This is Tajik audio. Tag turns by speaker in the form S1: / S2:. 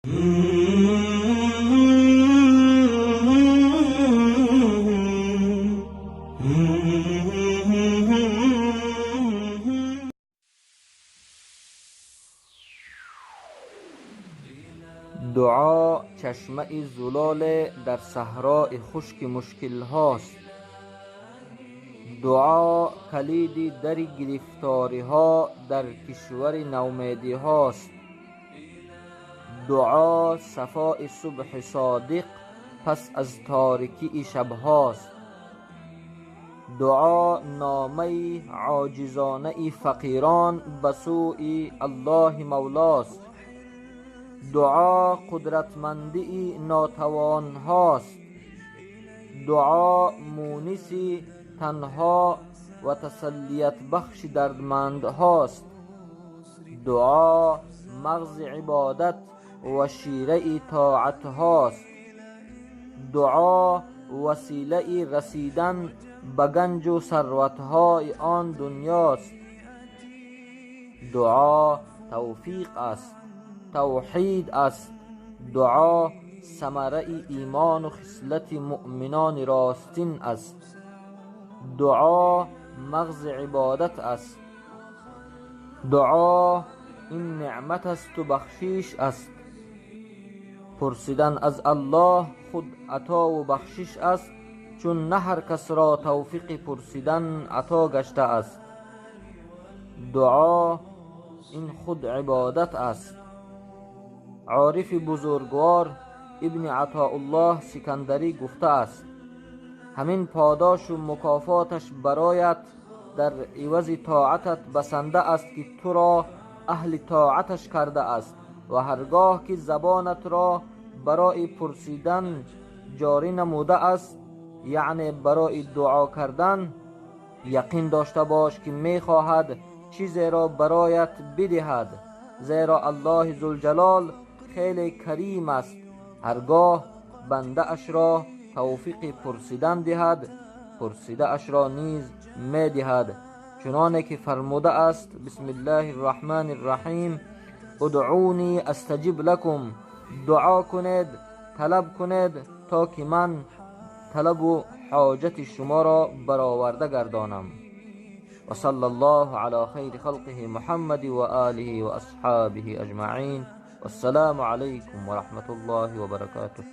S1: Дуо чашмаи зулоле дар саҳрои хушки мушкилҳост. Дуо калиди дари гирифториҳо дар кишвари ноумедиҳост. Дуо сафои субҳи содиқ пас аз торикии шабҳост. Дуо номаи оҷизонаи фақирон ба сӯи Аллоҳи Мавлост. Дуо қудратмандии нотавонҳост. Дуо муниси танҳо ва тасаллиятбахши дардмандҳост. Дуо мағзи ибодат ва шираи тоатҳост. Дуо василаи расидан ба ганҷу сарватҳои он дунёст. Дуо тавфиқ аст, тавҳид аст. Дуо самараи имону хислати муъминони ростин аст. Дуо мағзи ибодат аст. Дуо ин неъмат асту бахшиш аст. Пурсидан аз Аллоҳ худ атову бахшиш аст, чун на ҳар касро тавфиқи пурсидан ато гаштааст. Дуо ин худ ибодат аст. Орифи бузургвор Ибни Атоуллоҳ Сикандарӣ гуфтааст: ҳамин подошу мукофоташ бароят дар ивази тоатат басанда аст, ки туро аҳли тоаташ кардааст ва ҳаргоҳ ки забонатро барои пурсидан ҷорӣ намудааст, яъне барои дуо кардан, яқин дошта бош, ки мехоҳад чизеро бароят бидиҳад, зеро Аллоҳи Зулҷалол хеле карим аст. Ҳаргоҳ бандаашро тавфиқи пурсидан диҳад, пурсидаашро низ медиҳад, чуноне ки фармудааст: бисмиллаҳи рраҳмани рраҳим, удъуни астаҷиб лакум. Дуо кунед, талаб кунед, то ки ман талабу ҳоҷати шуморо бароварда гардонам. Ва салла аллоҳу ала хайри халқиҳи Муҳаммади ва олиҳи ва асҳобиҳи аҷмаин. Вассалому алайкум ва раҳматуллоҳи ва баракотуҳ.